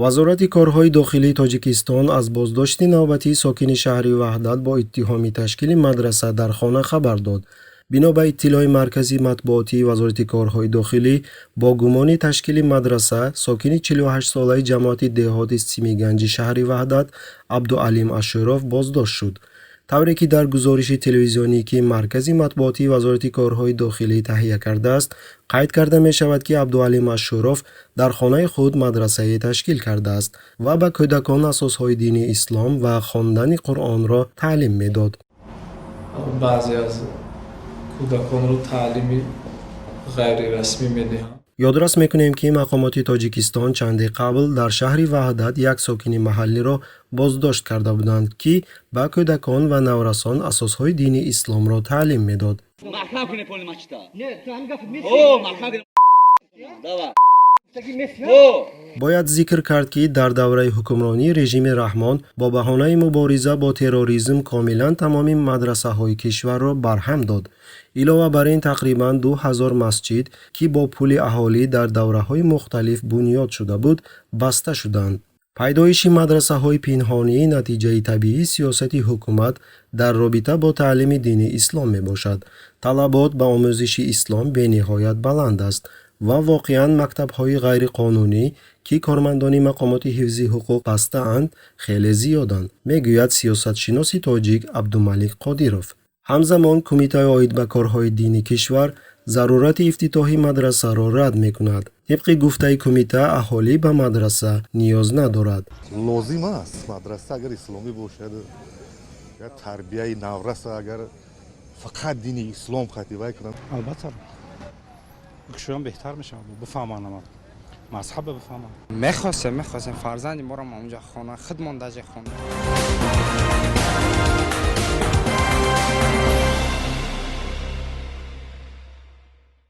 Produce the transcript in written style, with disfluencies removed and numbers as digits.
Вазорати корҳои дохилии Тоҷикистон аз боздошти навбатии сокини шаҳри Ваҳдат бо иттиҳоми ташкили мадраса дар хона хабар дод. Бино ба иттилои маркази матбуотии Вазорати корҳои дохилӣ, бо гумони ташкили мадраса сокини 48-солаи ҷамоати деҳоти Симиганҷи шаҳри Ваҳдат Абдуалим Ашуров боздошт шуд. Тавре ки дар гузориши телевизионӣ, ки маркази матбуотии Вазорати корҳои дохилӣ таҳия кардааст, қайд карда мешавад, ки Абдуалим Ашуров дар хонаи худ мадрасае ташкил кардааст ва ба кӯдакон асосҳои дини ислом ва хондани Қуръонро таълим медод. Баъзе аз кӯдаконро таълими ғайрирасмӣ медиҳанд. Ёдрас мекунем, ки мақомоти Тоҷикистон чанде қабл дар шаҳри Ваҳдат як сокини маҳаллиро боздошт карда буданд, ки ба кӯдакон ва наврасон асосҳои дини исломро таълим медод. Маҳкам кунед поли масҷида. Не, ту ҳамин гапи меси. О, маҳкам кунед. Давай. Таги меси. О. Бояд зикр кард, ки дар давраи ҳукмронии режими Раҳмон бо баҳонаи мубориза бо терроризм комилан тамоми мадрасаҳои кишварро барҳам дод. Илова бар ин, тақрибан 2000 масҷид, ки бо пули аҳолӣ дар давраҳои мухталиф бунёд шуда буд, баста шуданд. Пайдоиши мадрасаҳои пинҳонӣ натиҷаи табиии сиёсати ҳукумат дар робита бо таълими дини ислом мебошад. Талабот ба омӯзиши ислом бениҳоят баланд аст ва воқеан мактабҳои ғайриқонунӣ, ки кормандони мақомоти ҳифзи ҳуқуқ бастаанд, хеле зиёданд, мегӯяд сиёсатшиноси тоҷик Абдумалик Қодиров. Ҳамзамон Кумитаи оид ба корҳои дини кишвар зарурати ифтитоҳи мадрасаро рад мекунад. Тибқи гуфтаи кумита, аҳолӣ ба мадраса ниёз надорад. Лозим аст мадраса, агар исломӣ бошад, агар тарбияи навраса, агар фақат дини ислом хативай кунанд. Албатта, кушоям беҳтар мешавад, бифаҳманд, ама мазҳаба бифаҳманд. Мехостем фарзанди моро онҷа хона, худмон даже хона.